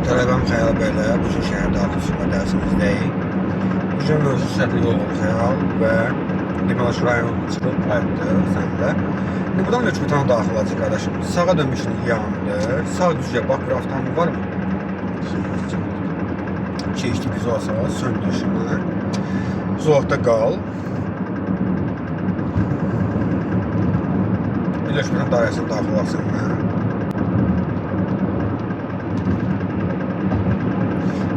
Tələbəm Xəyal bəylə bu gün şəhər daxil sürmə dərsimizdəyik. Bu gün mövzu sürətli yol oldu Xəyal və demək olar ki, rayon çıxıb qayıtdıq səninlə. İndi buradan Lökbətana daxil olacaq qardaşım. Sağa dönmüşünü yandır. Sağ gücüyə bax, bir avtomobil var mı? Keçdi biz o sağa, söndür işini. Zolaqda qal. Lökbətan dairəsinə daxil olacaq mən.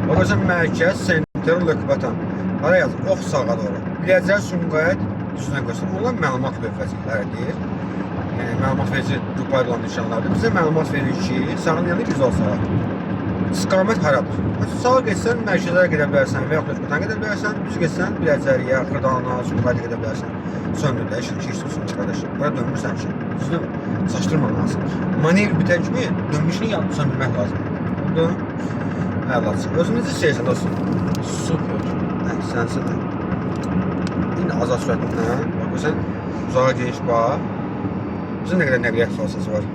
Bax, mərkəz, sentr, Lökbətan. Hara yazır? Ox sağa doğru. Biləcər, Sumqayıt düzünə göstərir. Onlar məlumat lövhəcikləridir. Yəni məlumat verici qruplar olan nişanlardır. Bizə məlumat verir ki, sağın yanında biz ol sağa. İstiqamət haradır? Sağa getsən mərkəzə gedə bilərsən və yaxud Lökbətana gedə bilərsən. Düz getsən Biləcəriyə, Xırdalana, Sumqayıta gedə bilərsən. Söndür də, işin keçdi söndür qardaşım. Bura dönmürsən ki. Düzdürmü? Çaşdırma lazım. Manevr bitən kimi dönmüşünü yan söndürmək lazımdır. Oldu? Əlaçı. Özün necə istəyirsən dostum? Super. Sənsin. İndi azad sürətlə. Bax, görsən, uzağa geniş bax. Bizə nə qədər nəqliyyat vasitəsi var.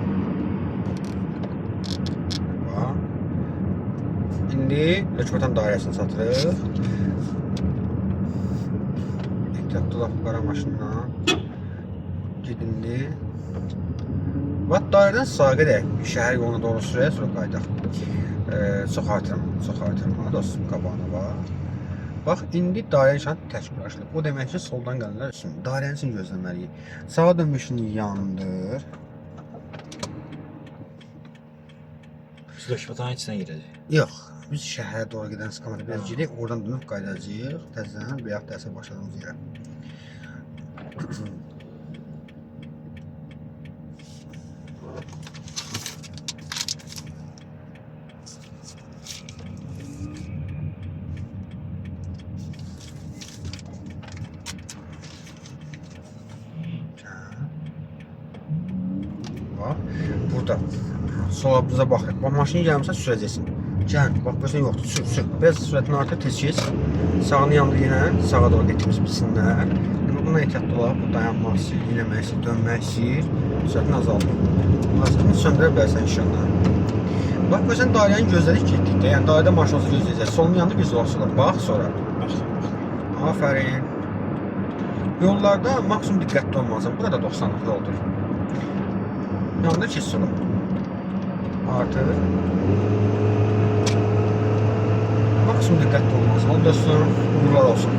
Bax. İndi Lökbətan dairəsini satırıq. Ehtiyatlı olaq bu qara maşından. Ged indi. Bax, dairədən sağa gedək. Şəhər yoluna doğru sürək, sonra qayıdaq. Çox artırma, çox artırma dostum, qabağına bax. Bax, indi dairə nişanı tək quraşdırılıb. O demək ki, soldan gələnlər üçün dairənin üçün gözləməliyik. Sağa dönmüşünü yandır. Biz Lökbətanın içinə girəcəyik. Yox, biz şəhərə doğru gedən istiqamətə biraz gedək, oradan dönüb qayıdacağıq. Təzədən bayaq dərsə başladığımız yerə. Bax, burada sola bize baxırıq. Bax, maşın gəlmirsə sürəcəksin. Gəl, bax, görsən yoxdur, sür, sür. Biraz sürətini artır, tez keç. Sağını yandır yenə, sağa doğru getdiyimiz bilsinlər. İndi bundan ehtiyatlı olaq, bu dayanmaq istəyir, yenəmək istəyir, dönmək istəyir. Sürətini azaldır. Azaldır, söndürə bilərsən inşallah. Bax, görsən dairəni gözlədik getdik də. Yəni dairədə maşın olsa gözləyəcək. Solunu yandır, biz olaq sola. Bax, sonra. Aferin. Yollarda maksimum diqqətli olmalısan. Burada 90-lıq yoldur. Yandır, keç sola. Artır. Maksimum diqqətli olmalısan. Dostum, uğurlar olsun.